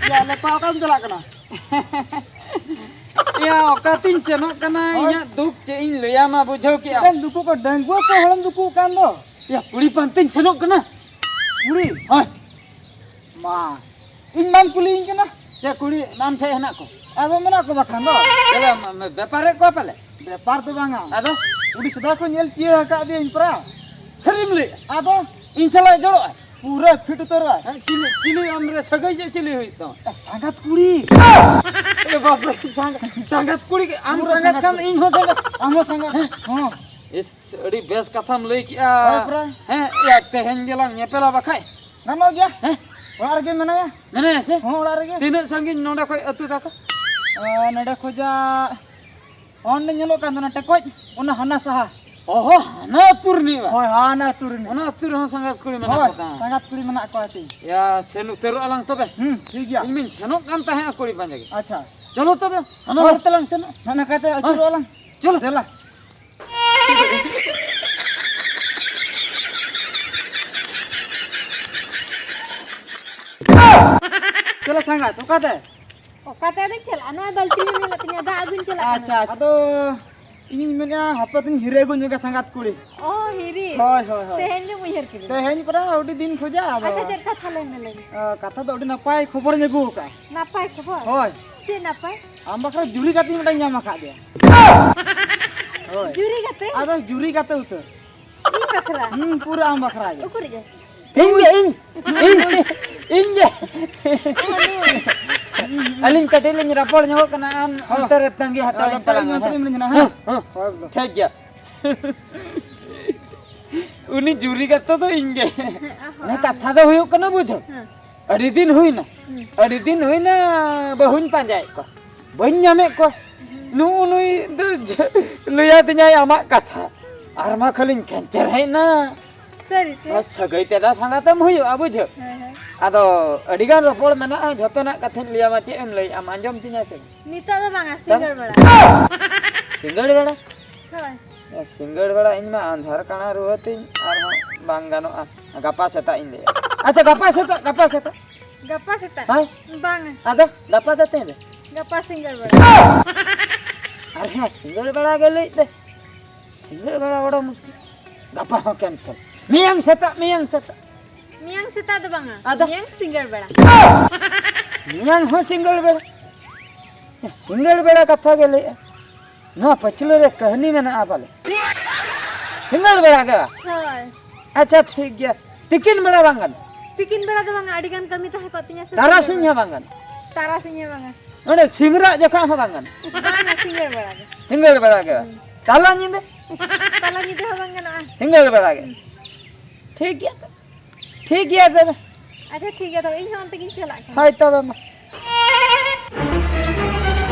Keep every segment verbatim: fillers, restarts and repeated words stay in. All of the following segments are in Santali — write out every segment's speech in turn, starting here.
ᱭᱟ, ᱞᱮᱯᱟ, ᱚᱠᱟᱢ ᱪᱟᱞᱟᱜ ᱠᱟᱱᱟ? ᱭᱟ, ᱚᱠᱟᱛᱤᱧ ᱥᱮᱱᱚᱜ ᱠᱟᱱᱟ? ᱦᱳᱭ᱾ ᱤᱧᱟᱹᱜ ᱫᱩᱠ ᱪᱮᱫ ᱤᱧ ᱞᱟᱹᱭᱟᱢᱟ, ᱵᱩᱡᱷᱟᱹᱣ ᱠᱮᱜᱼᱟᱢ? ᱪᱮᱫ ᱮᱢ ᱫᱩᱠᱩᱜ ᱠᱟᱱᱟ? ᱰᱟᱺᱜᱩᱣᱟᱹ ᱠᱚ ᱦᱚᱲᱮᱢ ᱫᱩᱠᱩᱜ ᱠᱟᱱ ᱫᱚ᱾ ᱭᱟ, ᱠᱩᱲᱤ ᱯᱟᱱᱛᱮᱧ ᱥᱮᱱᱚᱜ ᱠᱟᱱᱟ᱾ ᱠᱩᱲᱤ? ᱦᱳᱭ᱾ ᱢᱟ, ᱤᱧ ᱢᱟᱢ ᱠᱩᱞᱤᱭᱤᱧ ᱠᱟᱱᱟ᱾ ᱪᱮᱫ ᱠᱩᱲᱤ ᱟᱢ ᱴᱷᱮᱡ ᱦᱮᱱᱟᱜ ᱠᱚ? ᱟᱫᱚ ᱢᱮᱱᱟᱜ ᱠᱚ ᱵᱟᱠᱷᱟᱱ ᱫᱚ᱾ ᱪᱮᱫ ᱮᱢ ᱵᱮᱯᱟᱨᱮᱫ ᱠᱚᱣᱟ ᱯᱟᱞᱮ? ᱵᱮᱯᱟᱨ ᱫᱚ ᱵᱟᱝᱟ᱾ ᱟᱫᱚ? ᱩᱰᱤ ᱥᱮᱫᱟᱭ ᱠᱷᱚᱱ ᱧᱮᱞ ᱪᱤᱭᱟᱹ ᱟᱠᱟᱫ ᱫᱤᱭᱟᱹᱧ ᱯᱨᱟ᱾ ᱥᱟᱹᱨᱤᱢ ᱞᱟᱹᱭᱮᱫᱼᱟ? ᱟᱫᱚ? ᱤᱧ ᱥᱟᱞᱟᱜ ᱡᱚᱲᱚᱜᱼᱟ? ᱯᱩᱨᱟᱹ ᱯᱷᱤᱴ ᱩᱛᱟᱹᱨᱚᱜᱼᱟ᱾ ᱦᱮᱸ, ᱪᱤᱞᱤ, ᱪᱤᱞᱤ ᱟᱢ ᱨᱮ ᱥᱟᱹᱜᱟᱹᱭ ᱪᱮᱫ ᱪᱤᱞᱤ ᱦᱩᱭᱩᱜ ᱛᱟᱢᱟ? ᱮ, ᱥᱟᱸᱜᱟᱛ ᱠᱩᱲᱤ᱾ ᱮ ᱵᱟᱯ ᱨᱮ, ᱥᱟᱸᱜᱟᱛ, ᱥᱟᱸᱜᱟᱛ ᱠᱩᱲᱤ ᱜᱮ᱾ ᱟᱢ ᱯᱩᱨᱟᱹ ᱥᱟᱸᱜᱟᱛ ᱥᱟᱸᱜᱟᱛ ᱠᱷᱟᱱ ᱠᱩᱲᱤ᱾ ᱤᱧ ᱦᱚᱸ ᱥᱟᱸᱜᱟᱛ᱾ ᱟᱢ ᱦᱚᱸ ᱥᱟᱸᱜᱟᱛ᱾ ᱦᱮᱸ᱾ ᱦᱚᱸ᱾ ᱤᱥ, ᱟᱹᱰᱤ ᱵᱮᱥ ᱠᱟᱛᱷᱟᱢ ᱞᱟᱹᱭ ᱠᱮᱜᱼᱟ᱾ ᱦᱳᱭ ᱯᱨᱟ᱾ ᱦᱮᱸ, ᱭᱟ, ᱛᱮᱦᱮᱧ ᱜᱮᱞᱟᱝ ᱧᱮᱯᱮᱞᱟ ᱵᱟᱠᱷᱟᱡ᱾ ᱜᱟᱱᱚᱜ ᱜᱮᱭᱟ᱾ ᱦᱮᱸ? ᱚᱲᱟᱜ ᱨᱮᱜᱮ ᱢᱮᱱᱟᱭᱟ᱾ ᱢᱮᱱᱟᱭᱟ ᱥᱮ? ᱦᱚᱸ, ᱚᱲᱟᱜ ᱨᱮᱜᱮ᱾ ᱛᱤᱱᱟᱹᱜ ᱥᱟᱺᱜᱤᱧ ᱱᱚᱰᱮ ᱠᱷᱚᱡ ᱟᱹᱛᱩ ᱛᱟᱠᱚ? ᱟ, ᱱᱚᱰᱮ ᱠᱷᱚᱡᱟᱜ ᱚᱸᱰᱮ ᱧᱮᱞᱚᱜ ᱠᱟᱱ ᱛᱟᱦᱮᱱᱟ ᱴᱮᱠᱚᱡ, ᱚᱱᱟ ᱦᱟᱱᱟ ᱥᱟᱦᱟ᱾ ᱚᱦᱚ, ᱦᱟᱱᱟ ᱟᱹᱛᱩ ᱨᱤᱱᱤᱡ ᱵᱟ? ᱦᱳᱭ, ᱦᱟᱱᱟ ᱟᱹᱛᱩ ᱨᱤᱱᱤᱡ᱾ ᱚᱱᱟ ᱟᱹᱛᱩ ᱨᱮᱦᱚᱸ ᱥᱟᱸᱜᱟᱛ ᱠᱩᱲᱤ ᱢᱮᱱᱟᱜ ᱦᱳᱭ, ᱠᱚ ᱛᱟᱢᱟ᱾ ᱥᱟᱸᱜᱟᱛ ᱠᱩᱲᱤ ᱢᱮᱱᱟᱜ ᱠᱚᱣᱟ ᱛᱤᱧ᱾ ᱭᱟ, ᱥᱮᱱ ᱩᱛᱟᱹᱨᱚᱜ ᱟᱞᱟᱝ ᱛᱚᱵᱮ᱾ ᱦᱩᱸ, ᱴᱷᱤᱠ ᱜᱮᱭᱟ᱾ ᱤᱧ ᱢᱟᱧ ᱥᱮᱱᱚᱜ ᱠᱟᱱ ᱛᱟᱦᱮᱸᱜ ᱠᱩᱲᱤ ᱯᱟᱸᱡᱟ ᱜᱮ᱾ ᱟᱪᱪᱷᱟ᱾ ᱪᱚᱞᱚ ᱛᱚᱵᱮ, ᱦᱟᱱᱟ ᱦᱳᱭ᱾ ᱦᱚᱨ ᱛᱮᱞᱟᱝ ᱥᱮᱱᱚᱜ᱾ ᱦᱟᱱᱟ ᱠᱟᱛᱮ ᱟᱹᱪᱩᱨᱚᱜ ᱟᱞᱟᱝ᱾ ᱪᱚᱞᱚ᱾ ᱫᱮᱞᱟ᱾ ᱪᱚᱞᱚ ᱥᱟᱸᱜᱟᱛ, ᱚᱠᱟᱛᱮ? ᱚᱠᱟᱛᱮ ᱟᱫᱚᱧ ᱪᱟᱞᱟᱜᱼᱟ? ᱱᱚᱣᱟ ᱵᱟᱹᱞᱴᱤ ᱦᱚᱸ ᱢᱮᱱᱟᱜ ᱛᱤᱧᱟ, ᱫᱟᱜ ᱟᱹᱜᱩᱧ ᱪᱟᱞᱟᱜ ᱠᱟᱱᱟ᱾ ᱟᱪᱪᱷᱟ, ᱟᱪᱪᱷᱟ᱾ ᱟᱫᱚ ᱤᱧᱤᱧ ᱢᱮᱱᱮᱫᱼᱟ, ᱦᱟᱯᱮ ᱛᱤᱧ ᱦᱤᱨᱟᱹ ᱟᱹᱜᱩ ᱧᱚᱜᱟ ᱥᱟᱸᱜᱟᱛ ᱠᱩᱲᱤ᱾ ᱚ, ᱦᱤᱨᱤ᱾ ᱦᱳᱭ, ᱦᱳᱭ, ᱦᱳᱭ᱾ ᱛᱮᱦᱮᱧ ᱜᱮᱢ ᱩᱭᱦᱟᱹᱨ ᱠᱤᱫᱤᱧᱟ᱾ ᱛᱮᱦᱮᱧ ᱯᱨᱟᱭ ᱟᱹᱰᱤ ᱫᱤᱱ ᱠᱷᱚᱡᱟᱜ, ᱟᱫᱚ ᱟᱪᱪᱷᱟ, ᱪᱮᱫ ᱠᱟᱛᱷᱟ ᱞᱟᱹᱭ ᱢᱮ, ᱞᱟᱹᱭ ᱢᱮ᱾ ᱟ, ᱠᱟᱛᱷᱟ ᱫᱚ ᱟᱹᱰᱤ ᱱᱟᱯᱟᱭ ᱠᱷᱚᱵᱚᱨᱤᱧ ᱟᱹᱜᱩ ᱟᱠᱟᱫᱼᱟ᱾ ᱱᱟᱯᱟᱭ ᱠᱷᱚᱵᱚᱨ? ᱦᱳᱭ᱾ ᱪᱮᱫ ᱱᱟᱯᱟᱭ? ᱟᱢ ᱵᱟᱠᱷᱨᱟ ᱡᱩᱨᱤ ᱜᱟᱛᱮᱧ ᱢᱤᱫᱴᱟᱝ ᱧᱟᱢ ᱟᱠᱟᱫᱮᱭᱟ᱾ ᱦᱳᱭ᱾ ᱡᱩᱨᱤ ᱜᱟᱛᱮ? ᱟᱫᱚ ᱡᱩᱨᱤ ᱜᱟᱛᱮ ᱩᱛᱟᱹᱨ᱾ ᱤᱧ ᱵᱟᱠᱷᱨᱟ? ᱦᱩᱸ, ᱯᱩᱨᱟᱹ ᱟᱢ ᱵᱟᱠᱷᱨᱟ ᱜᱮ᱾ ᱩᱠᱩᱨ ᱜᱮ? ᱤᱧ ᱜᱮ, ᱤᱧ, ᱤᱧ, ᱤᱧ ᱜᱮ᱾ ᱟᱹᱞᱤᱧ ᱠᱟᱹᱴᱤᱡ ᱞᱤᱧ ᱨᱚᱯᱚᱲ ᱧᱚᱜᱚᱜ ᱠᱟᱱᱟ, ᱟᱢ ᱦᱚᱸ᱾ ᱚᱱᱛᱮ ᱨᱮ ᱛᱟᱺᱜᱤ ᱦᱟᱛᱟᱲ ᱦᱚᱸ, ᱤᱧ ᱨᱚᱯᱚᱲ ᱛᱟᱞᱟᱝ ᱧᱚᱜ ᱢᱮ, ᱠᱟᱹᱴᱤᱡ ᱦᱮᱸ? ᱤᱧ ᱞᱟᱹᱭ ᱱᱟ, ᱦᱮᱸ? ᱦᱮᱸ, ᱦᱮᱸ᱾ ᱦᱳᱭ, ᱵᱚᱞᱮ᱾ ᱴᱷᱤᱠ ᱜᱮᱭᱟ᱾ ᱩᱱᱤ ᱡᱩᱨᱤ ᱜᱟᱛᱮ ᱫᱚ ᱤᱧ ᱜᱮ᱾ ᱦᱮᱸ, ᱟᱦᱚ, ᱢᱟᱱᱮ, ᱟᱢ ᱠᱟᱛᱷᱟ ᱜᱮ᱾ ᱫᱚ ᱦᱩᱭᱩᱜ ᱠᱟᱱᱟ, ᱵᱩᱡᱷᱟᱹᱣ? ᱦᱮᱸ᱾ ᱟᱹᱰᱤ ᱫᱤᱱ ᱦᱩᱭᱱᱟ᱾ ᱦᱩᱸ᱾ ᱟᱹᱰᱤ ᱫᱤᱱ ᱦᱩᱭᱱᱟ, ᱵᱟᱹᱦᱩᱧ ᱯᱟᱸᱡᱟᱭᱮᱫ ᱠᱚᱣᱟ᱾ ᱵᱟᱹᱧ ᱧᱟᱢᱮᱫ ᱠᱚᱣᱟ᱾ ᱦᱩᱸ᱾ ᱱᱩᱜᱼᱩ ᱱᱩᱭ ᱫᱚ ᱡᱷ-, ᱞᱟᱹᱭᱟᱫᱤᱧᱟᱭ ᱟᱢᱟᱜ ᱠᱟᱛᱷᱟ᱾ ᱟᱨ ᱢᱟ ᱠᱷᱟᱹᱞᱤᱧ ᱠᱷᱮᱧᱪᱮᱨ ᱦᱮᱡ ᱮᱱᱟ᱾ ᱥᱟᱹᱨᱤ ᱥᱮ? ᱱᱚᱣᱟ ᱥᱟᱹᱜᱟᱹᱭ ᱛᱮᱫᱚ ᱥᱟᱸᱜᱟᱛᱮᱢ ᱦᱩᱭᱩᱜᱼᱟ, ᱵᱩᱡᱷᱟᱹᱣ᱾ ᱦᱮᱸ, ᱦᱮᱸ᱾ ᱟᱫᱚ ᱟᱹᱰᱤᱜᱟᱱ ᱨᱚᱯᱚᱲ ᱢᱮᱱᱟᱜᱼᱟ, ᱡᱷᱚᱛᱚᱱᱟᱜ ᱠᱟᱛᱷᱟᱧ ᱞᱟᱹᱭᱟᱢᱟ, ᱪᱮᱫ ᱮᱢ ᱞᱟᱹᱭᱮᱫᱼᱟ, ᱟᱸᱡᱚᱢ ᱛᱤᱧᱟ ᱥᱮ? ᱱᱤᱛᱚᱜ ᱫᱚ ᱵᱟᱝᱟ, ᱛᱟᱢ? ᱥᱤᱸᱜᱟᱹᱲ ᱵᱮᱲᱟ᱾ ᱥᱤᱸᱜᱟᱹᱲ ᱵᱮᱲᱟ? ᱦᱳᱭ᱾ ᱮ, ᱥᱤᱸᱜᱟᱹᱲ ᱵᱮᱲᱟ ᱤᱧ ᱢᱟ ᱟᱸᱫᱷᱟᱨ ᱠᱟᱬᱟ ᱨᱩᱣᱟᱹ ᱛᱤᱧ, ᱟᱨᱦᱚᱸ ᱵᱟᱝ ᱜᱟᱱᱚᱜᱼᱟ᱾ ᱜᱟᱯᱟ ᱥᱮᱛᱟᱜ ᱤᱧ ᱞᱟᱹᱭᱟ᱾ ᱟᱪᱪᱷᱟ, ᱜᱟᱯᱟ ᱥᱮᱛᱟᱜ, ᱜᱟᱯᱟ ᱥᱮᱛᱟᱜ᱾ ᱜᱟᱯᱟ ᱥᱮᱛᱟᱜ? ᱦᱳᱭ᱾ ᱵᱟᱝᱟ᱾ ᱟᱫᱚ ᱜᱟᱯᱟ ᱫᱚ ᱛᱤᱱ ᱨᱮ? ᱜᱟᱯᱟ ᱥᱤᱸᱜᱟᱹᱲ ᱵᱮᱲᱟ᱾ ᱟᱨ ᱦᱮᱸ, ᱥᱤᱸᱜᱟᱹᱲ ᱵᱮᱲᱟ ᱜᱮ ᱞᱟᱹᱭᱮᱫ ᱛᱮ᱾ ᱥᱤᱸᱜᱟᱹᱲ ᱵᱮᱲᱟ ᱵᱚᱲᱚ ᱢᱩᱥᱠᱤᱞ᱾ ᱜᱟᱯᱟ ᱦᱚᱸ ᱠᱮᱱᱥᱮᱞ᱾ ᱢᱮᱭᱟᱝ ᱥᱮᱛᱟᱜ, ᱢᱮᱭᱟᱝ ᱥᱮᱛᱟᱜ᱾ ᱢᱮᱭᱟᱝ ᱥᱮᱛᱟᱜ ᱫᱚ ᱵᱟᱝᱟ᱾ ᱟᱫᱚ? ᱢᱮᱭᱟᱝ ᱥᱤᱸᱜᱟᱹᱲ ᱵᱮᱲᱟ᱾ ᱢᱮᱭᱟᱝ ᱦᱚᱸ ᱥᱤᱸᱜᱟᱹᱲ ᱵᱮᱲᱟ? ᱥᱤᱸᱜᱟᱹᱲ ᱵᱮᱲᱟ ᱠᱟᱛᱷᱟ ᱜᱮ ᱞᱟᱹᱭᱮᱜᱼᱟ᱾ ᱱᱚᱣᱟ ᱯᱟᱹᱪᱷᱞᱟᱹ ᱨᱮ ᱠᱟᱹᱦᱱᱤ ᱢᱮᱱᱟᱜᱼᱟ ᱯᱟᱞᱮ᱾ ᱥᱤᱸᱜᱟᱹᱲ ᱵᱮᱲᱟ ᱜᱮ? ᱦᱳᱭ᱾ ᱟᱪᱪᱷᱟ, ᱴᱷᱤᱠ ᱜᱮᱭᱟ᱾ ᱛᱤᱠᱤᱱ ᱵᱮᱲᱟ ᱵᱟᱝ ᱜᱟᱱᱚᱜᱼᱟ? ᱛᱤᱠᱤᱱ ᱵᱮᱲᱟ ᱫᱚ ᱵᱟᱝᱟ, ᱟᱹᱰᱤ ᱜᱟᱱ ᱠᱟᱹᱢᱤ ᱛᱟᱦᱮᱸ ᱠᱚᱜ ᱛᱤᱧᱟ ᱥᱮ᱾ ᱛᱟᱨᱟᱥᱤᱧ ᱥᱤᱸᱜᱟᱹᱲ ᱦᱚᱸ ᱵᱟᱝ ᱜᱟᱱᱚᱜᱼᱟ? ᱛᱟᱨᱟᱥᱤᱧ ᱦᱚᱸ ᱵᱟᱝᱟ᱾ ᱚᱸᱰᱮ ᱥᱤᱢᱨᱟᱜ ᱡᱚᱠᱷᱚᱱ ᱦᱚᱸ ᱵᱟᱝ ᱜᱟᱱᱚᱜᱼᱟ? ᱵᱟᱝᱟ, ᱥᱤᱸᱜᱟᱹᱲ ᱵᱮᱲᱟ ᱜᱮ᱾ ᱥᱤᱸᱜᱟᱹᱲ ᱵᱮᱲᱟ ᱜᱮ? ᱦᱩᱸ᱾ ᱛᱟᱞᱟ ᱧᱤᱫᱟᱹ? ᱛᱟᱞᱟ ᱧᱤᱫᱟᱹ ᱦᱚᱸ ᱵᱟᱝ ᱜᱟᱱᱚᱜᱼᱟ? ᱥᱤᱸᱜᱟᱹᱲ ᱵᱮᱲᱟ ᱜᱮ? ᱦᱩᱸ᱾ ᱴᱷᱤᱠ ᱜᱮᱭᱟ ᱛᱚ᱾ ᱴᱷᱤᱠ ᱜᱮᱭᱟ ᱛᱚᱵᱮ᱾ ᱟᱪᱪᱷᱟ, ᱴᱷᱤᱠ ᱜᱮᱭᱟ, ᱛᱚᱵᱮ ᱤᱧ ᱦᱚᱸ ᱚᱱᱛᱮ ᱜᱤᱧ ᱪᱟᱞᱟᱜ ᱠᱟᱱᱟ᱾ ᱦᱳᱭ ᱛᱚᱵᱮ ᱢᱟ᱾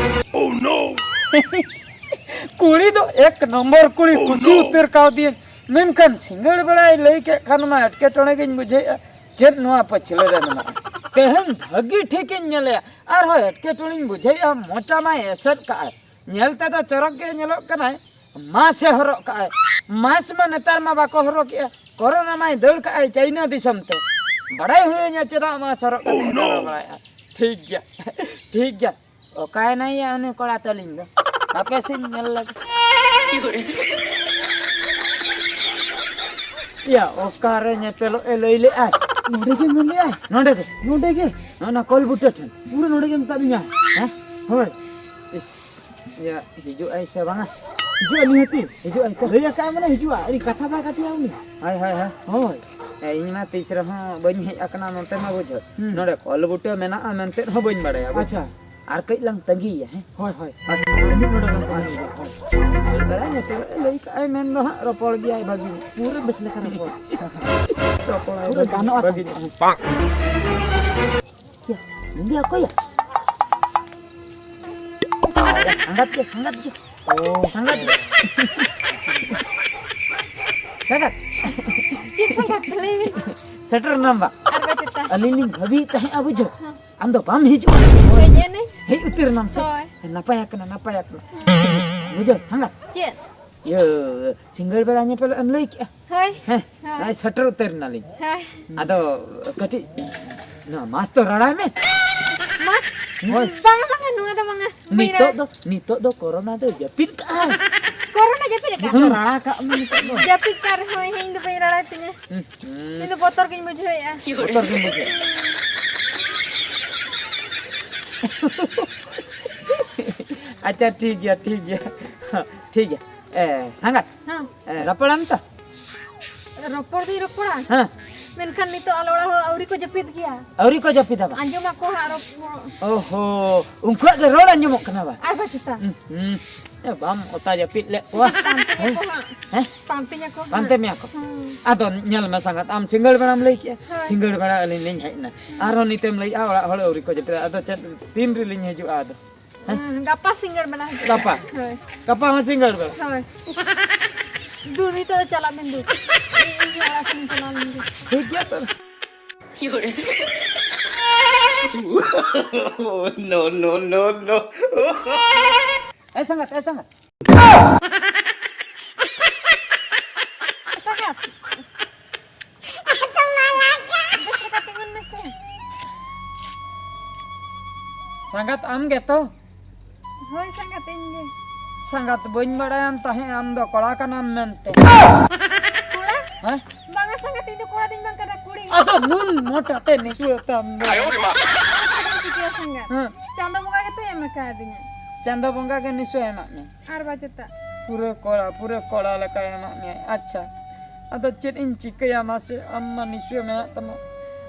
ᱠᱩᱲᱤ ᱫᱚ ᱮᱠ ᱱᱚᱢᱵᱚᱨ ᱠᱩᱲᱤ, ᱠᱩᱥᱤ ᱩᱛᱟᱹᱨ ᱠᱟᱣᱫᱤᱭᱟᱹᱧ᱾ ᱢᱮᱱᱠᱷᱟᱱ ᱥᱤᱸᱜᱟᱹᱲ ᱵᱮᱲᱟᱭ ᱞᱟᱹᱭ ᱠᱮᱫ ᱠᱷᱟᱱ ᱢᱟ ᱮᱴᱠᱮᱴᱚᱬᱮ ᱜᱤᱧ ᱵᱩᱡᱷᱟᱹᱣᱮᱫᱼᱟ᱾ ᱪᱮᱫ ᱱᱚᱣᱟ ᱯᱟᱹᱪᱷᱞᱟᱹ ᱨᱮ ᱢᱮᱱᱟᱜᱼᱟ? ᱛᱮᱦᱮᱧ ᱵᱷᱟᱹᱜᱤ ᱴᱷᱤᱠᱤᱧ ᱧᱮᱞᱮᱭᱟ, ᱟᱨᱦᱚᱸ ᱮᱴᱠᱮᱴᱚᱬᱮᱧ ᱵᱩᱡᱷᱟᱹᱣᱮᱫᱼᱟ᱾ ᱢᱚᱪᱟ ᱢᱟᱭ ᱮᱥᱮᱫ ᱠᱟᱜᱼᱟᱭ, ᱧᱮᱞ ᱛᱮᱫᱚ ᱪᱚᱨᱚᱠ ᱜᱮ ᱧᱮᱞᱚᱜ ᱠᱟᱱᱟᱭ᱾ ᱢᱟᱥᱠ ᱮ ᱦᱚᱨᱚᱜ ᱠᱟᱜᱼᱟᱭ᱾ ᱢᱟᱥᱠ ᱢᱟ ᱱᱮᱛᱟᱨ ᱢᱟ ᱵᱟᱠᱚ ᱦᱚᱨᱚᱜᱮᱜᱼᱟ᱾ ᱠᱚᱨᱳᱱᱟ ᱢᱟᱭ ᱫᱟᱹᱲ ᱠᱟᱜᱼᱟᱭ ᱪᱟᱭᱱᱟ ᱫᱤᱥᱚᱢ ᱛᱮ᱾ ᱵᱟᱲᱟᱭ ᱦᱩᱭᱟᱹᱧᱟ ᱪᱮᱫᱟᱜ ᱢᱟᱥᱠ ᱦᱚᱨᱚᱜ ᱠᱟᱛᱮ ᱮ ᱫᱟᱬᱟ ᱵᱟᱲᱟᱭᱮᱜᱼᱟ᱾ ᱴᱷᱤᱠ ᱜᱮᱭᱟ, ᱴᱷᱤᱠ ᱜᱮᱭᱟ᱾ ᱚᱠᱟᱭᱮᱱᱟᱭ ᱭᱟ ᱩᱱᱤ ᱠᱚᱲᱟ ᱛᱟᱹᱞᱤᱧ ᱫᱚ? ᱦᱟᱯᱮ ᱥᱮᱧ ᱧᱮᱞ ᱞᱮᱜᱮ᱾ ᱭᱟ, ᱚᱠᱟᱨᱮ ᱧᱮᱯᱮᱞᱚᱜ ᱮ ᱞᱟᱹᱭ ᱞᱮᱜᱼᱟᱭ? ᱱᱚᱰᱮ ᱜᱮ ᱢᱮᱱ ᱞᱮᱜᱼᱟᱭ᱾ ᱱᱚᱰᱮ ᱜᱮ? ᱱᱚᱰᱮ ᱜᱮ᱾ ᱱᱚᱜᱼᱚ ᱱᱟ ᱠᱚᱞ ᱵᱩᱴᱟᱹ ᱴᱷᱮᱱ᱾ ᱯᱩᱨᱟᱹ ᱱᱚᱰᱮ ᱜᱮ ᱢᱮᱛᱟᱫᱤᱧᱟ᱾ ᱦᱮᱸ? ᱦᱳᱭ᱾ ᱤᱥ, ᱤᱭᱟᱹ, ᱦᱤᱡᱩᱜ ᱟᱭ ᱥᱮ ᱵᱟᱝᱟ? ᱦᱤᱡᱩᱜᱼᱟ ᱱᱤᱦᱟᱹᱛᱤ᱾ ᱦᱤᱡᱩᱜ ᱟᱭ ᱛᱚ? ᱞᱟᱹᱭ ᱟᱠᱟᱫ ᱢᱟᱱᱮ ᱦᱤᱡᱩᱜᱼᱟ᱾ ᱟᱹᱰᱤ ᱠᱟᱛᱷᱟ ᱵᱟᱭ ᱠᱟᱛᱮᱭᱟ ᱩᱱᱤ᱾ ᱦᱳᱭ, ᱦᱳᱭ, ᱦᱳᱭ᱾ ᱦᱳᱭ᱾ ᱮ, ᱤᱧ ᱢᱟ ᱛᱤᱥ ᱨᱮᱦᱚᱸ ᱵᱟᱹᱧ ᱦᱮᱡ ᱟᱠᱟᱱᱟ ᱱᱚᱛᱮ ᱢᱟ, ᱵᱩᱡᱷᱟᱹᱣ᱾ ᱦᱩᱸ᱾ ᱱᱚᱰᱮ ᱠᱚᱞ ᱵᱩᱴᱟᱹ ᱢᱮᱱᱟᱜᱼᱟ ᱢᱮᱱᱛᱮ ᱦᱚᱸ ᱵᱟᱹᱧ ᱵᱟᱲᱟᱭᱟ, ᱵᱩᱡᱷᱟᱹᱣ᱾ ᱟᱪᱪᱷᱟ᱾ ᱟᱨ ᱠᱟᱹᱡ ᱞᱟᱝ ᱛᱟᱺᱜᱤᱭᱮᱭᱟ, ᱦᱮᱸ? ᱦᱳᱭ, ᱦᱳᱭ᱾ ᱟᱪᱪᱷᱟ᱾ ᱢᱤᱫ ᱱᱚᱰᱮ ᱞᱟᱝ ᱛᱟᱺᱜᱤᱭᱮᱭᱟ᱾ ᱦᱳᱭ᱾ ᱵᱟᱲᱟᱭ ᱧᱚᱜ ᱞᱟᱹᱭ ᱠᱟᱜᱼᱟᱭ ᱢᱮᱱ ᱫᱚ ᱦᱟᱸᱜ ᱨᱚᱯᱚᱲ ᱜᱮᱭᱟᱭ ᱵᱷᱟᱹᱜᱤ ᱧᱚᱜ᱾ ᱯᱩᱨᱟᱹ ᱵᱮᱥ ᱞᱮᱠᱟ ᱨᱚᱯᱚᱲ᱾ ᱨᱚᱯᱚᱲᱟᱭ ᱯᱩᱨᱟᱹ ᱵᱷᱟᱹᱜᱤ ᱜᱟᱱᱚᱜᱼᱟ ᱵᱷᱟᱹᱜᱤ ᱛᱟᱦᱚᱞᱮ᱾ ᱧᱚᱜ᱾ ᱭᱟ, ᱱᱩᱭ ᱫᱚ ᱚᱠᱚᱭᱟ? ᱥᱟᱸᱜᱟᱛ ᱜᱮ, ᱥᱟᱸᱜᱟᱛ ᱜᱮ᱾ ᱚ, ᱥᱟᱸᱜᱟᱛ ᱜᱮ᱾ ᱥᱟᱸᱜᱟᱛ᱾ ᱪᱮᱫ ᱥᱟᱸᱜᱟᱛ? ᱞᱟᱹᱭ ᱢᱮ᱾ ᱥᱮᱴᱮᱨ ᱮᱱᱟᱢ ᱵᱟ? ᱟᱨ ᱵᱟ ᱪᱮᱛᱟ? ᱟᱹᱞᱤᱧ ᱞᱤᱧ ᱵᱷᱟᱹᱵᱤᱭᱮᱫ ᱛᱟᱦᱮᱸᱫᱼᱟ, ᱵᱩᱡᱷᱟᱹᱣ᱾ ᱦᱮᱸ᱾ ᱟᱢ ᱫᱚ ᱵᱟᱢ ᱦᱤᱡᱩᱜᱼᱟ᱾ ᱦᱮᱡ ᱮᱱᱟᱹᱧ᱾ ᱦᱮᱡ ᱩᱛᱟᱹᱨ ᱮᱱᱟᱢ ᱥᱮ? ᱦᱳᱭ᱾ ᱱᱟᱯᱟᱭ ᱟᱠᱟᱱᱟ, ᱱᱟᱯᱟᱭ ᱟᱠᱟᱱᱟ᱾ ᱵᱩᱡᱷᱟᱹᱣ, ᱥᱟᱸᱜᱟᱛ? ᱪᱮᱫ? ᱤᱭᱟᱹ, ᱥᱤᱸᱜᱟᱹᱲ ᱵᱮᱲᱟ ᱧᱮᱯᱮᱞᱚᱜ ᱮᱢ ᱞᱟᱹᱭ ᱠᱮᱜᱼᱟ? ᱦᱳᱭ᱾ ᱦᱮᱸ, ᱦᱳᱭ᱾ ᱱᱚᱜᱼᱚᱭ ᱥᱮᱴᱮᱨ ᱩᱛᱟᱹᱨ ᱮᱱᱟᱞᱤᱧ᱾ ᱦᱳᱭ᱾ ᱟᱫᱚ ᱠᱟᱹᱴᱤᱡ ᱱᱚᱣᱟ ᱢᱟᱥᱠ ᱫᱚ ᱨᱟᱲᱟᱭ ᱢᱮ᱾ ᱢᱟᱥᱠ? ᱦᱳᱭ᱾ ᱵᱟᱝᱟ, ᱵᱟᱝᱟ, ᱱᱚᱣᱟ ᱫᱚ ᱵᱟᱝᱟ᱾ ᱵᱟᱹᱧ ᱱᱤᱛᱚᱜ ᱨᱟᱲᱟ- ᱫᱚ, ᱱᱤᱛᱚᱜ ᱫᱚ ᱠᱳᱨᱳᱱᱟ ᱫᱚ ᱡᱟᱹᱯᱤᱫ ᱠᱟᱜᱼᱟ᱾ ᱠᱳᱨᱳᱱᱟ ᱡᱟᱹᱯᱤᱫ ᱟᱠᱟᱫ? ᱱᱤᱛᱚᱜ ᱨᱟᱲᱟ ᱠᱟᱜ ᱢᱮ ᱱᱤᱛᱚᱜ ᱫᱚ᱾ ᱡᱟᱹᱯᱤᱫ ᱠᱟᱜ ᱨᱮᱦᱚᱸ ᱤᱧ ᱫᱚ ᱵᱟᱹᱧ ᱨᱟᱲᱟᱭ ᱛᱤᱧᱟᱹ᱾ ᱦᱩᱸ, ᱦᱩᱸ᱾ ᱤᱧ ᱫᱚ ᱵᱚᱛᱚᱨ ᱜᱤᱧ ᱵᱩᱡᱷᱟᱹᱣᱮᱫᱼᱟ᱾ ᱵᱚᱛᱚᱨ ᱜᱤᱧ ᱵᱩᱡᱷᱟᱹᱣᱟ᱾ ᱟᱪᱪᱷᱟ, ᱴᱷᱤᱠ ᱜᱮᱭᱟ, ᱴᱷᱤᱠ ᱜᱮᱭᱟ, ᱴᱷᱤᱠ ᱜᱮᱭᱟ᱾ ᱮ, ᱥᱟᱸᱜᱟᱛ᱾ ᱦᱮᱸ᱾ ᱮ, ᱨᱚᱯᱚᱲᱟᱢ ᱛᱚ? ᱨᱚᱯᱚᱲ ᱫᱚᱧ ᱨᱚᱯᱚᱲᱟ᱾ ᱦᱮᱸ᱾ ᱢᱮᱱᱠᱷᱟᱱ ᱱᱤᱛᱚᱜ ᱟᱞᱮ ᱚᱲᱟᱜ ᱦᱚᱲ ᱟᱹᱣᱨᱤ ᱠᱚ ᱡᱟᱹᱯᱤᱫ ᱜᱮᱭᱟ᱾ ᱟᱹᱣᱨᱤ ᱠᱚ ᱡᱟᱹᱯᱤᱫᱟ ᱵᱟ? ᱟᱸᱡᱚᱢ ᱟᱠᱚ ᱦᱟᱸᱜ ᱨᱚᱯᱚᱲ᱾ ᱳᱦᱳ, ᱩᱱᱠᱩᱣᱟᱜ ᱜᱮ ᱨᱚᱲ ᱟᱸᱡᱚᱢᱚᱜ ᱠᱟᱱᱟ ᱵᱟ? ᱟᱨ ᱵᱟᱝ ᱪᱮᱛᱟ᱾ ᱦᱩᱸ, ᱦᱩᱸ᱾ ᱮ, ᱵᱟᱢ ᱚᱛᱟ ᱡᱟᱹᱯᱤᱫ ᱞᱮᱫ ᱠᱚᱣᱟ? ᱯᱟᱱᱛᱮ ᱧᱟᱠᱚ ᱦᱟᱸᱜ᱾ ᱦᱮᱸ? ᱯᱟᱱᱛᱮ ᱧᱟᱠᱚ ᱦᱟᱸᱜ᱾ ᱯᱟᱱᱛᱮ ᱢᱮᱭᱟ ᱠᱚ? ᱦᱩᱸ᱾ ᱟᱫᱚ ᱧᱮᱞ ᱢᱮ ᱥᱟᱸᱜᱟᱛ, ᱟᱢ ᱥᱤᱸᱜᱟᱹᱲ ᱵᱮᱲᱟᱢ ᱞᱟᱹᱭ ᱠᱮᱜᱼᱟ, ᱦᱳᱭ᱾ ᱥᱤᱸᱜᱟᱹᱲ ᱵᱮᱲᱟ ᱟᱹᱞᱤᱧ ᱞᱤᱧ ᱦᱮᱡ ᱮᱱᱟ᱾ ᱦᱩᱸ᱾ ᱟᱨᱦᱚᱸ ᱱᱤᱛᱮᱢ ᱞᱟᱹᱭᱮᱜᱼᱟ ᱚᱲᱟᱜ ᱦᱚᱲ ᱟᱹᱣᱨᱤ ᱠᱚ ᱡᱟᱹᱯᱤᱫᱟ, ᱟᱫᱚ ᱪᱮᱫ, ᱛᱤᱱ ᱨᱮᱞᱤᱧ ᱦᱤᱡᱩᱜᱼᱟ ᱟᱫᱚ? ᱦᱮᱸ? ᱦᱩᱸ, ᱜᱟᱯᱟ ᱥᱤᱸᱜᱟᱹᱲ ᱵᱮᱲᱟ ᱦᱤᱡᱩᱜ ᱜᱟᱯᱟ? ᱢᱮ᱾ ᱦᱳᱭ᱾ ᱜᱟᱯᱟ ᱦᱚᱸ ᱥᱤᱸᱜᱟᱹᱲ ᱵᱮᱲᱟ? ᱦᱳᱭ᱾ ᱫᱩ, ᱱᱤᱛᱚᱜ ᱫᱚ ᱪᱟᱞᱟᱜ ᱵᱤᱱ ᱫᱩ᱾ ᱤᱧ, ᱤᱧ ᱚᱲᱟᱜ ᱥᱮᱱ ᱪᱟᱞᱟᱣ ᱞᱮᱱ ᱜᱮ᱾ ᱴᱷᱤᱠ ᱜᱮᱭᱟ ᱛᱚᱵᱮ᱾ No, no, no, no. ᱮ ᱥᱟᱸᱜᱟᱛ, ᱮ ᱥᱟᱸᱜᱟᱛ᱾ ᱥᱟᱸᱜᱟᱛ᱾ ᱵᱮᱥ ᱞᱮᱠᱟ ᱛᱤᱸᱜᱩᱱ ᱢᱮᱥᱮ᱾ ᱥᱟᱸᱜᱟᱛ ᱟᱢ ᱜᱮᱛᱚ? ᱦᱳᱭ ᱥᱟᱸᱜᱟᱛ, ᱤᱧ ᱜᱮ᱾ ᱥᱟᱸᱜᱟᱛ, ᱵᱟᱹᱧ ᱵᱟᱲᱟᱭᱟᱱ ᱛᱟᱦᱮᱸᱫ ᱟᱢ ᱫᱚ ᱠᱚᱲᱟ ᱠᱟᱱᱟᱢ ᱢᱮᱱᱛᱮ᱾ ᱠᱚᱲᱟ? ᱦᱮᱸ? ᱵᱟᱝᱟ ᱥᱟᱸᱜᱟᱛ, ᱤᱧ ᱫᱚ ᱠᱚᱲᱟ ᱫᱚᱧ ᱵᱟᱝ ᱠᱟᱱᱟ, ᱠᱩᱲᱤ᱾ ᱟᱫᱚ ᱱᱩᱱ ᱢᱚᱴᱟ ᱛᱮ ᱱᱤᱥᱩ ᱛᱟᱢ ᱫᱚ᱾ ᱟᱫᱚᱢ ᱪᱤᱠᱟᱹᱭᱟ ᱥᱟᱸᱜᱟᱛ? ᱦᱮᱸ᱾ ᱪᱟᱸᱫᱚ ᱵᱚᱸᱜᱟ ᱜᱮᱛᱚᱭ ᱮᱢ ᱟᱠᱟᱫᱤᱧᱟ᱾ ᱪᱟᱸᱫᱚ ᱵᱚᱸᱜᱟ ᱜᱮ ᱱᱤᱥᱩ ᱮᱢᱟᱜ ᱢᱮ᱾ ᱟᱨ ᱵᱟᱝ ᱪᱮᱛᱟ᱾ ᱯᱩᱨᱟᱹ ᱠᱚᱲᱟ, ᱯᱩᱨᱟᱹ ᱠᱚᱲᱟ ᱞᱮᱠᱟᱭ ᱮᱢᱟᱜ ᱢᱮᱭᱟ᱾ ᱟᱪᱪᱷᱟ, ᱟᱫᱚ ᱪᱮᱫ ᱤᱧ ᱪᱤᱠᱟᱹᱭᱟ ᱢᱟᱥᱮ, ᱟᱢ ᱢᱟ ᱱᱤᱥᱩ ᱢᱮᱱᱟᱜ ᱛᱟᱢᱟ᱾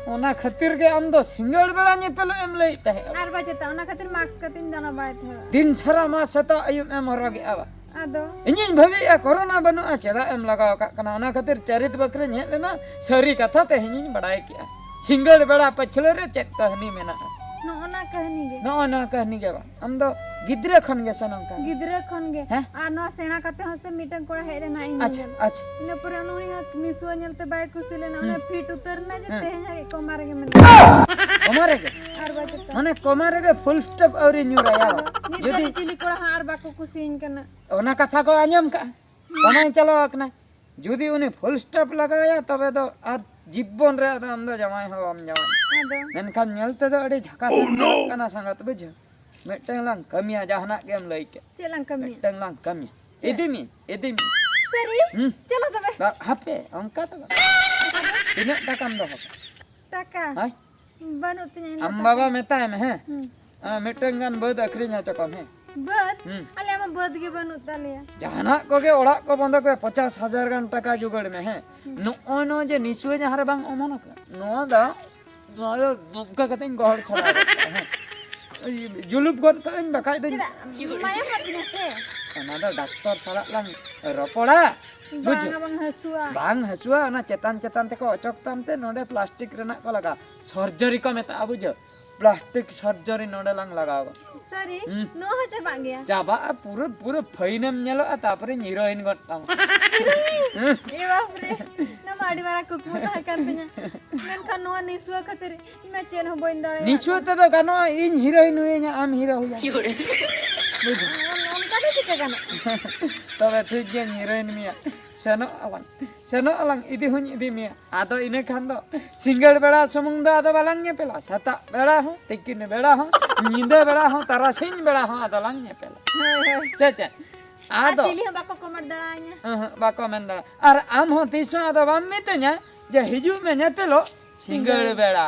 ᱚᱱᱟ ᱠᱷᱟᱹᱛᱤᱨ ᱜᱮ ᱟᱢ ᱫᱚ ᱥᱤᱸᱜᱟᱹᱲ ᱵᱮᱲᱟ ᱧᱮᱯᱮᱞᱚᱜ ᱮᱢ ᱞᱟᱹᱭᱮᱫ ᱛᱟᱦᱮᱸᱫ᱾ ᱟᱨ ᱵᱟᱝ ᱪᱮᱛᱟ, ᱚᱱᱟ ᱠᱷᱟᱹᱛᱤᱨ ᱢᱟᱥᱠ ᱠᱟᱛᱮᱧ ᱫᱟᱬᱟ ᱵᱟᱲᱟᱭ ᱛᱟᱦᱮᱸᱫ᱾ ᱫᱤᱱ ᱥᱟᱨᱟ ᱢᱟ ᱥᱮᱛᱟᱜ ᱟᱹᱭᱩᱵ ᱮᱢ ᱦᱚᱨᱚᱜᱮᱜᱼᱟ ᱵᱟ? ᱟᱫᱚ? ᱤᱧᱤᱧ ᱵᱷᱟᱹᱵᱤᱭᱮᱫᱼᱟ ᱠᱳᱨᱳᱱᱟ ᱵᱟᱹᱱᱩᱜᱼᱟ, ᱪᱮᱫᱟᱜ ᱮᱢ ᱞᱟᱜᱟᱣ ᱠᱟᱜ ᱠᱟᱱᱟ? ᱚᱱᱟ ᱠᱷᱟᱹᱛᱤᱨ ᱪᱟᱹᱨᱤᱛ ᱵᱟᱹᱠᱷᱨᱤᱧ ᱦᱮᱡ ᱞᱮᱱᱟ, ᱥᱟᱹᱨᱤ ᱠᱟᱛᱷᱟ ᱛᱮᱦᱮᱧᱤᱧ ᱵᱟᱲᱟᱭ ᱠᱮᱜᱼᱟ᱾ ᱥᱤᱸᱜᱟᱹᱲ ᱵᱮᱲᱟ ᱯᱟᱹᱪᱷᱞᱟᱹ ᱨᱮ ᱪᱮᱫ ᱠᱟᱹᱦᱱᱤ ᱢᱮᱱᱟᱜᱼᱟ? ᱱᱚᱜᱼᱚ ᱱᱟ ᱠᱟᱹᱦᱱᱤ ᱜᱮ᱾ ᱱᱚᱜᱼᱚ ᱱᱚᱣᱟ ᱠᱟᱹᱦᱱᱤ ᱜᱮ ᱵᱟᱝ? ᱟᱢ ᱫᱚ ᱜᱤᱫᱽᱨᱟᱹ ᱠᱷᱚᱱ ᱜᱮ ᱥᱮ ᱱᱚᱝᱠᱟ? ᱜᱤᱫᱽᱨᱟᱹ ᱠᱷᱚᱱ ᱜᱮ᱾ ᱦᱮᱸ? ᱟᱨ ᱱᱚᱣᱟ ᱥᱮᱬᱟ ᱠᱟᱛᱮ ᱦᱚᱸ ᱥᱮ ᱢᱤᱫᱴᱟᱝ ᱠᱚᱲᱟ ᱦᱮᱡ ᱞᱮᱱᱟ ᱤᱧ ᱟᱪᱪᱷᱟ, ᱧᱮᱧᱮᱞ᱾ ᱟᱪᱪᱷᱟ᱾ ᱤᱱᱟᱹ ᱯᱚᱨᱮ ᱩᱱᱤ ᱦᱚᱸ ᱱᱤᱥᱩᱣᱟᱹ ᱧᱮᱞᱛᱮ ᱵᱟᱭ ᱠᱩᱥᱤ ᱞᱮᱱᱟ᱾ ᱚᱱᱟ ᱦᱩᱸ᱾ ᱯᱷᱤᱴ ᱩᱛᱟᱹᱨ ᱮᱱᱟ ᱡᱮ ᱦᱩᱸ᱾ ᱛᱮᱦᱮᱧ ᱦᱟᱹᱵᱤᱡ ᱠᱚᱢᱟ ᱨᱮᱜᱮ ᱢᱮᱱᱟᱜᱼᱟ᱾ ᱠᱚᱢᱟ ᱨᱮᱜᱮ? ᱟᱨ ᱵᱟᱝ ᱪᱮᱛᱟ᱾ ᱢᱟᱱᱮ ᱠᱚᱢᱟ ᱨᱮᱜᱮ ᱯᱷᱩᱞ ᱥᱴᱚᱯ ᱟᱹᱣᱨᱤ ᱧᱩᱨᱟᱭᱟ᱾ ᱱᱤᱛ ᱡᱩᱫᱤ ᱫᱷᱟᱹᱵᱤᱡ ᱪᱤᱞᱤ ᱠᱚᱲᱟ ᱦᱚᱸ ᱟᱨ ᱵᱟᱠᱚ ᱠᱩᱥᱤᱭᱟᱹᱧ ᱠᱟᱱᱟ᱾ ᱚᱱᱟ ᱠᱟᱛᱷᱟ ᱠᱚ ᱟᱸᱡᱚᱢ ᱠᱟᱜᱼᱟ᱾ ᱦᱩᱸ᱾ ᱠᱚᱢᱟᱭ ᱪᱟᱞᱟᱣ ᱟᱠᱟᱱᱟ᱾ ᱡᱩᱫᱤ ᱩᱱᱤ ᱯᱷᱩᱞ ᱥᱴᱚᱯ ᱞᱟᱜᱟᱣᱟᱭᱟ, ᱛᱚᱵᱮ ᱫᱚ ᱟᱨ ᱡᱤᱵᱚᱱ ᱨᱮ ᱟᱫᱚ ᱟᱢ ᱫᱚ ᱡᱟᱶᱟᱭ ᱦᱚᱸ ᱵᱟᱢ ᱡᱟᱶᱟᱭ᱾ ᱟᱫᱚ ᱢᱮᱱᱠᱷᱟᱱ ᱧᱮᱞ ᱛᱮᱫᱚ ᱟᱹᱰᱤ ᱡᱷᱟᱠᱟᱥ ᱮᱢ ᱧᱮᱞᱚᱜ ᱠᱟᱱᱟ ᱥᱟᱸᱜᱟᱛ, ᱵᱩᱡᱷᱟᱹᱣ᱾ ᱢᱤᱫᱴᱟᱝ ᱞᱟᱝ ᱠᱟᱹᱢᱤᱭᱟ, ᱡᱟᱦᱟᱱᱟᱜ ᱜᱮᱢ ᱞᱟᱹᱭ ᱠᱮᱫ᱾ ᱪᱮᱫ ᱞᱟᱝ ᱠᱟᱹᱢᱤᱭᱟ? ᱢᱤᱫᱴᱟᱝ ᱞᱟᱝ ᱠᱟᱹᱢᱤᱭᱟ᱾ ᱪᱮᱫ? ᱤᱫᱤ ᱢᱤᱭᱟᱹᱧ, ᱤᱫᱤ ᱢᱤᱭᱟᱹᱧ᱾ ᱥᱟᱹᱨᱤ? ᱦᱩᱸ᱾ ᱪᱚᱞᱚ ᱛᱚᱵᱮ᱾ ᱵᱟ-, ᱦᱟᱯᱮ, ᱚᱱᱠᱟ ᱫᱚ ᱵᱟᱝ᱾ ᱛᱤᱱᱟᱹᱜ ᱴᱟᱠᱟᱢ ᱫᱚᱦᱚ ᱠᱟᱜᱼᱟ? ᱴᱟᱠᱟ? ᱦᱳᱭ᱾ ᱵᱟᱹᱱᱩᱜ ᱛᱤᱧᱟ ᱤᱧ ᱫᱚ ᱟᱢ ᱴᱟᱠᱟ᱾ ᱵᱟᱵᱟ ᱢᱮᱛᱟᱭ ᱢᱮ, ᱦᱮᱸ? ᱦᱩᱸ᱾ ᱟᱨ ᱢᱤᱫᱴᱟᱝ ᱜᱟᱱ ᱵᱟᱹᱫᱽ ᱟᱹᱠᱷᱨᱤᱧ ᱦᱚᱪᱚ ᱠᱚᱢ, ᱦᱮᱸ? ᱵᱟᱹᱫᱽ? ᱦᱩᱸ᱾ ᱟᱞᱮᱭᱟᱜ ᱢᱟ ᱵᱟᱹᱫᱽ ᱜᱮ ᱵᱟᱹᱱᱩᱜ ᱛᱟᱞᱮᱭᱟ᱾ ᱡᱟᱦᱟᱱᱟᱜ ᱠᱚᱜᱮ ᱚᱲᱟᱜ ᱠᱚ ᱵᱚᱸᱫᱮ ᱠᱚ, ᱯᱚᱪᱟᱥ ᱦᱟᱡᱟᱨ ᱜᱟᱱ ᱴᱟᱠᱟ ᱡᱳᱜᱟᱲ ᱢᱮ, ᱦᱮᱸ? ᱦᱩᱸ᱾ ᱱᱚᱜᱼᱚᱭ ᱱᱚᱣᱟ ᱡᱮ ᱱᱤᱥᱩᱣᱟᱹ ᱡᱟᱦᱟᱸ ᱨᱮ ᱵᱟᱝ ᱚᱢᱚᱱ ᱟᱠᱟᱱᱟ, ᱱᱚᱣᱟ ᱫᱚ, ᱱᱚᱣᱟ ᱫᱚ ᱱᱚᱝᱠᱟ ᱠᱟᱛᱮᱧ ᱜᱚᱦᱚᱲ ᱪᱷᱟᱲᱟᱣ ᱜᱚᱫ ᱠᱟᱜᱼᱟ, ᱦᱮᱸ? ᱡᱩᱞᱩᱯ ᱜᱚᱫ ᱠᱟᱜ ᱟᱹᱧ, ᱵᱟᱠᱷᱟᱡ ᱫᱚᱧ ᱪᱮᱫᱟᱜ? ᱢᱟᱭᱟᱢ ᱟᱹᱛᱤᱧᱟ ᱥᱮ? ᱚᱱᱟ ᱫᱚ ᱰᱟᱠᱛᱚᱨ ᱥᱟᱞᱟᱜ ᱞᱟᱝ ᱨᱚᱯᱚᱲᱟ᱾ ᱵᱩᱡᱷᱟᱹᱣ? ᱵᱟᱝ, ᱵᱟᱝ ᱦᱟᱹᱥᱩᱣᱟ᱾ ᱵᱟᱝ ᱦᱟᱹᱥᱩᱣᱟ, ᱚᱱᱟ ᱪᱮᱛᱟᱱ ᱪᱮᱛᱟᱱ ᱛᱮᱠᱚ ᱚᱪᱚᱜ ᱛᱟᱢ ᱛᱮ ᱱᱚᱰᱮ ᱯᱞᱟᱥᱴᱤᱠ ᱨᱮᱱᱟᱜ ᱠᱚ ᱞᱟᱜᱟᱣᱟ᱾ ᱥᱚᱨᱡᱚᱨᱤ ᱠᱚ ᱢᱮᱛᱟᱜᱼᱟ, ᱵᱩᱡᱷᱟᱹᱣ? ᱯᱞᱟᱥᱴᱤᱠ ᱥᱚᱨᱡᱚᱨᱤ ᱱᱚᱰᱮ ᱞᱟᱝ ᱞᱟᱜᱟᱣᱟ᱾ ᱥᱟᱹᱨᱤ? ᱦᱩᱸ᱾ ᱱᱚᱣᱟ ᱦᱚᱸ ᱪᱟᱵᱟᱜ ᱜᱮᱭᱟ? ᱪᱟᱵᱟᱜᱼᱟ, ᱯᱩᱨᱟᱹ, ᱯᱩᱨᱟᱹ ᱯᱷᱟᱭᱤᱱᱮᱢ ᱧᱮᱞᱚᱜᱼᱟ, ᱛᱟᱨᱯᱚᱨᱮ ᱦᱤᱨᱳᱭᱤᱱ ᱜᱚᱫ ᱛᱟᱢᱟ᱾ ᱦᱤᱨᱳᱭᱤᱱ? ᱦᱩᱸ᱾ ᱮ ᱵᱟᱯ ᱨᱮ, ᱱᱚᱣᱟ ᱢᱟ ᱟᱹᱰᱤ ᱢᱟᱨᱟᱝ ᱠᱩᱠᱢᱩ ᱛᱟᱦᱮᱸ ᱠᱟᱱ ᱛᱤᱧᱟ᱾ ᱢᱮᱱᱠᱷᱟᱱ ᱱᱚᱣᱟ ᱱᱤᱥᱩᱣᱟᱹ ᱠᱷᱟᱹᱛᱤᱨ ᱤᱧ ᱢᱟ ᱪᱮᱫ ᱦᱚᱸ ᱵᱟᱹᱧ ᱫᱟᱲᱮᱭᱟᱜ ᱱᱤᱥᱩᱣᱟᱹ ᱠᱟᱱᱟ᱾ ᱛᱮᱫᱚ ᱜᱟᱱᱚᱜᱼᱟ, ᱤᱧ ᱦᱤᱨᱳᱭᱤᱱ ᱦᱩᱭᱟᱹᱧᱟ, ᱟᱢ ᱦᱤᱨᱳ ᱦᱩᱭᱟ᱾ ᱵᱩᱡᱷᱟᱹᱣ? ᱚᱱ-, ᱚᱱᱠᱟ ᱫᱚ ᱪᱤᱠᱟᱹ ᱜᱟᱱᱚᱜᱼᱟ? ᱛᱚᱵᱮ ᱴᱷᱤᱠ ᱜᱮᱭᱟᱧ ᱦᱤᱨᱳᱭᱤᱱ ᱢᱮᱭᱟ᱾ ᱥᱮᱱᱚᱜ ᱟᱞᱟᱝ, ᱥᱮᱱᱚᱜ ᱟᱞᱟᱝ, ᱤᱫᱤ ᱦᱚᱸᱧ ᱤᱫᱤ ᱢᱮᱭᱟ᱾ ᱟᱫᱚ ᱤᱱᱟᱹ ᱠᱷᱟᱱ ᱫᱚ ᱥᱤᱸᱜᱟᱹᱲ ᱵᱮᱲᱟ ᱥᱩᱢᱩᱝ ᱫᱚ ᱟᱫᱚ ᱵᱟᱞᱟᱝ ᱧᱮᱯᱮᱞᱟ᱾ ᱥᱮᱛᱟᱜ ᱵᱮᱲᱟ ᱦᱚᱸ, ᱛᱤᱠᱤᱱ ᱵᱮᱲᱟ ᱦᱚᱸ, ᱧᱤᱫᱟᱹ ᱵᱮᱲᱟ ᱦᱚᱸ, ᱛᱟᱨᱟᱥᱤᱧ ᱵᱮᱲᱟ ᱦᱚᱸ ᱟᱫᱚ ᱞᱟᱝ ᱧᱮᱯᱮᱞᱟ᱾ ᱦᱳᱭ, ᱦᱳᱭ᱾ ᱥᱮ ᱪᱮᱫ? ᱟᱨ ᱟᱫᱚ ᱪᱤᱞᱤ ᱦᱚᱸ ᱵᱟᱠᱚ ᱠᱚᱢᱮᱱᱴ ᱫᱟᱲᱮᱭᱟᱹᱧᱟ᱾ ᱦᱮᱸ, ᱦᱮᱸ, ᱵᱟᱠᱚ ᱢᱮᱱ ᱫᱟᱲᱮᱭᱟᱜᱼᱟ᱾ ᱟᱨ ᱟᱢ ᱦᱚᱸ ᱛᱤᱥ ᱦᱚᱸ ᱟᱫᱚ ᱵᱟᱢ ᱢᱤᱛᱟᱹᱧᱟ ᱡᱮ, "ᱦᱤᱡᱩᱜ ᱢᱮ ᱧᱮᱯᱮᱞᱚᱜ ᱥᱤᱸᱜᱟᱹᱲ ᱥᱤᱸᱜᱟᱹᱲ᱾ ᱵᱮᱲᱟ,